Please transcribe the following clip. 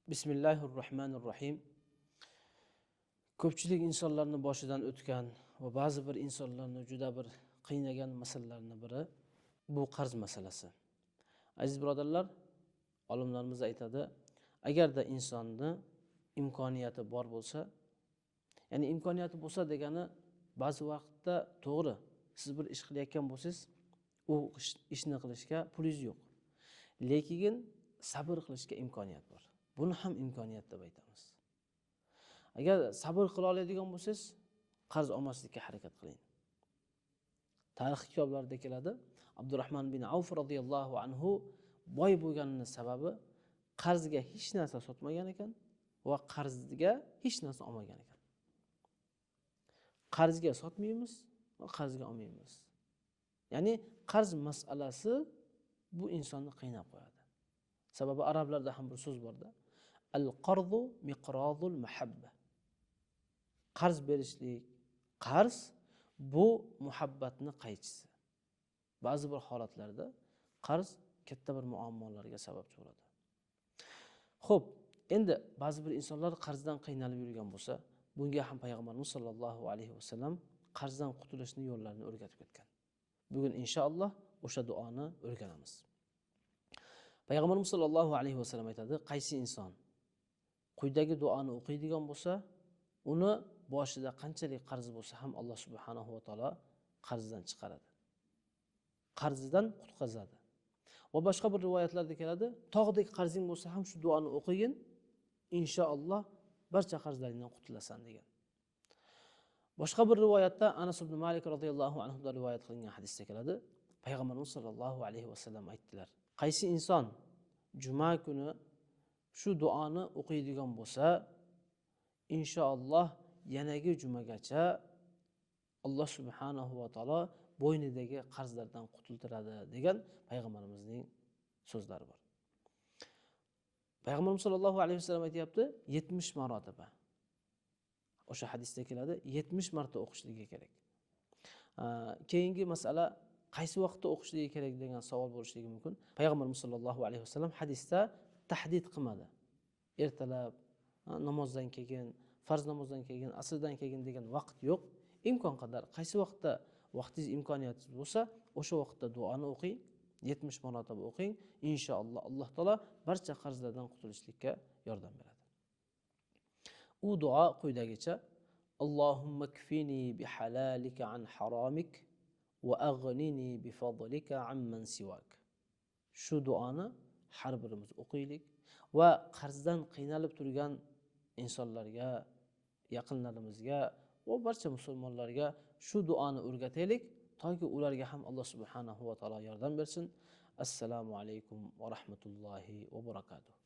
Bismillahir rohmanir rohim. Ko'pchilik insonlarni boshidan o'tgan va ba'zi bir insonlarni juda bir qiynagan masalalarning biri bu qarz masalasi. Aziz birodarlar, olimlarimiz aytadi, agarda insonni imkoniyati bor bo'lsa, ya'ni imkoniyati bo'lsa degani ba'zi vaqtda to'g'ri, siz bir ish qilayotgan bo'lsangiz, u ishni qilishga pulingiz yo'q. Lekin sabr qilishga imkoniyat bor. Buni ham imkoniyat deb aytamiz. Agar sabr qila oladigan bo'lsangiz, qarz olmaslikka harakat qiling. Tarix kitoblarida keladi, Abdurrahman bin Avf radhiyallohu anhu boy bo'lganining sababi qarzga hech narsa sotmagan ekan va qarzga hech narsa olmagan ekan. Qarzga sotmaymiz va qarzga olmaymiz. Ya'ni qarz masalasi bu insonni qiynab qo'yadi. Sababi arablarda ham bir so'z borda, al-qarzu miqrazul muhabba. Qarz berishlik, qarz bu muhabbatni qaychisi. Ba'zi bir holatlarda qarz katta bir muammolarga sababchi bo'ladi. Xo'p, endi ba'zi bir insonlar qarzdan qiynalib yurgan bo'lsa, bunga ham payg'ambarimiz sollallohu alayhi vasallam qarzdan qutulishning yo'llarini o'rgatib ketgan. Bugun inshaalloh o'sha duoni o'rganamiz. Payg'ambarimiz sollallohu alayhi vasallam aytadi, qaysi inson quyidagi duoni o'qiydigan bo'lsa, uni boshida qanchalik qarz bo'lsa ham Alloh subhanahu va taolo qarzdan chiqaradi. Qarzidan qutqazadi. Va boshqa bir rivoyatlarda keladi, tog'dek qarzing bo'lsa ham shu duoni o'qigin, inshaalloh barcha qarzlaringdan qutulasan degan. Boshqa bir rivoyatda Anas ibn Malik radhiyallohu anhu dan rivoyat qilingan hadisda keladi, payg'ambarimiz sollallohu alayhi vasallam aytdilar, qaysi inson juma kuni shu duoni o'qiydigan bo'lsa, inshaalloh yanagi jumagacha Alloh subhanahu va taolo bo'ynidagi qarzlardan qutultiradi degan payg'ambarimizning so'zlari bor. Payg'ambarimiz sollallohu alayhi vasallam aytayapti, 70 marotaba. O'sha hadisda keladi, 70 marta o'qishligi kerak. Keyingi masala qaysi vaqtda o'qishligi kerak degan savol bo'lishligi mumkin. Payg'ambarimiz sollallohu alayhi vasallam hadisda tahdid qilmadi. Ertalab namozdan keyin, farz namozdan keyin, asrdan keyin degan vaqt yo'q. Imkon qadar qaysi vaqtda vaqtingiz, imkoniyatingiz bo'lsa, o'sha vaqtda duoni o'qing, 70 marotaba o'qing, inshaalloh Alloh taolo barcha qarzlardan qutulishlikka yordam beradi. U duo quyidagicha: Allohumma kfini bihalalika an haramik va aghnini bifadlika amman siwak. Shu duoni har birimiz o'qiylik va qarzdan qiynalib turgan insonlarga, yaqinlarimizga va barcha musulmonlarga shu duoni o'rgataylik, toki ularga ham Alloh subhanahu va taolo yordam bersin. Assalomu alaykum va rahmatullohi va barakatuh.